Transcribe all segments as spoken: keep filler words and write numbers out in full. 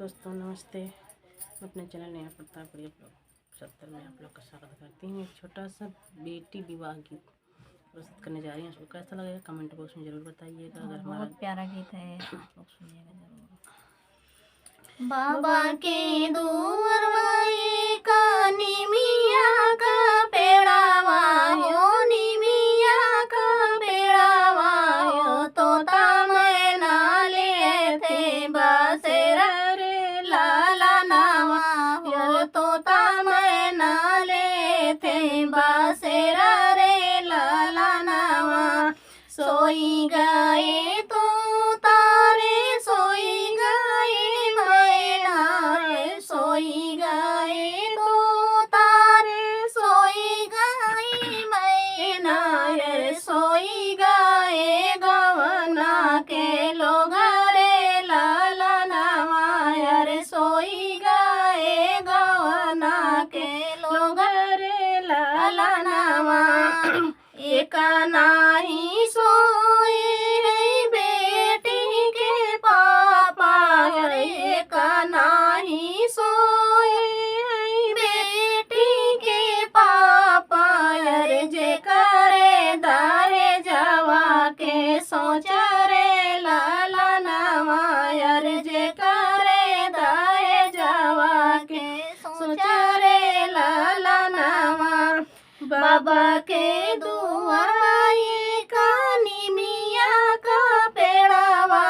दोस्तों नमस्ते, अपने चैनल नेहा प्रतापगढ़ी आप लोग सत्तर में आप लोग का स्वागत करती हूँ। एक छोटा सा बेटी विवाह गीत प्रस्तुत करने जा रही हूँ। उसको कैसा लगेगा कमेंट बॉक्स में जरूर बताइएगा। अगर हमारा बहुत प्यारा गीत है, आप लोग सुनिएगा जरूर। बाबा के दुअरवा एक निमिया का पेड़ावा हो, निमिया का पेड़ावा हो, तोता मैना लेथे बसेरा रे लालनवा हो, तोता मैना लेथे बसेरा रे लालनवा। सोई गए तोता रे, सोई गए मैना रे, सोई गए तोता रे, सोई गए मैना रे, सोई गए गवना के लोग रे लालनवा रे, सोई गए गवना के लोग रे लालनवा। एक नाही सोए है बेटी के पापा रे, एक नाही सोए है बेटी के पापा रे, जेकरे दहेजवा के सोच रे लालनवा रे, जेकरे दहेजवा के सोच रे लालनवा। बाबा के दुआर माई का निमिया का पेड़ावा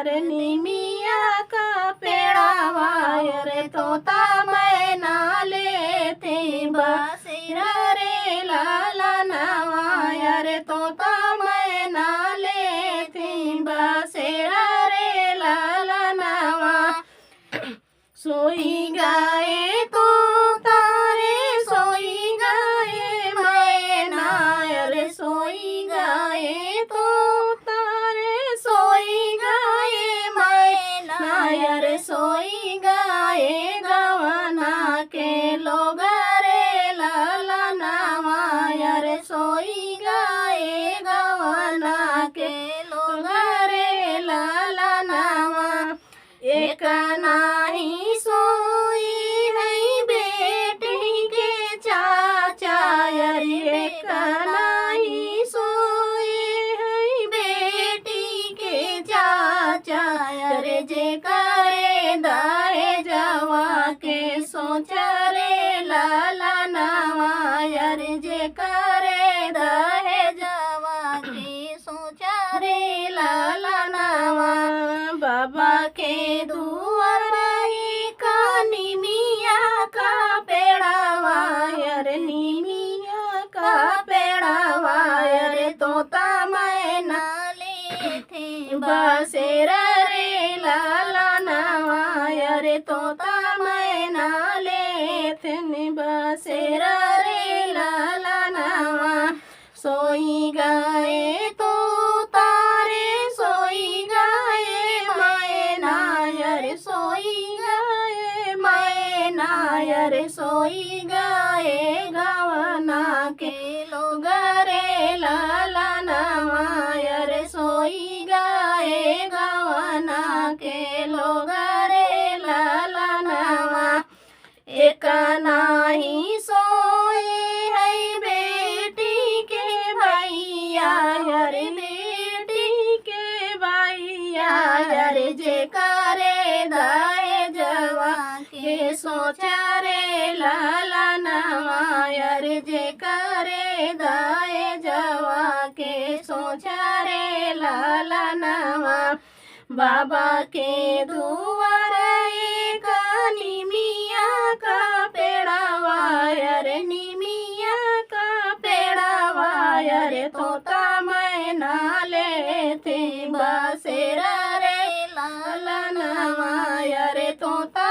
रे, निमिया का पेड़ावा रे, तोता मैना लेथे बसेरा रे लालनवा रे, तोता मैना लेथे बसेरा रे लालनवा। सोई गए तोता रे, सोई गए मैना रे, सोई गए तोता रे, सोई गए मैना रे, सोई गए गवना के लोग रे लालनवा रे, सोई गए गवना के लोग रे लालनवा। एक नाही सोई है बेटी के चाचा रे, एक नाही सोई है बेटी के चाचा रे, जेकरे दहेजवा के सोच रे लालनवा रे, जेकरे दहेजवा के सोच रे लालनवा। बाबा के दुआर माई का निमिया का पेड़ावा रे, निमिया का पेड़ावा रे, तोता मैना लेथे बसेरा रे लालनवा रे, तोता मैना लेथे बसेरा रे लालनवा। सोई गए तोता रे, सोई गए मैना रे, सोई गए मैना रे, सोई गए गवना के लोग रे लालनवा रे, सोई गए गवना के लोग रे लालनवा। एक नाही सोए है बेटी के भैया रे, बेटी के भैया रे, जेकरे दहेजवा के सोच रे लालनवा रे, जेकरे दहेजवा के सोच रे लालनवा। बाबा के दुआर एक निमिया का पेड़ावा रे, निमिया का पेड़ावा रे, तोता मैना लेथे बसेरा रे लालनवा रे, तोता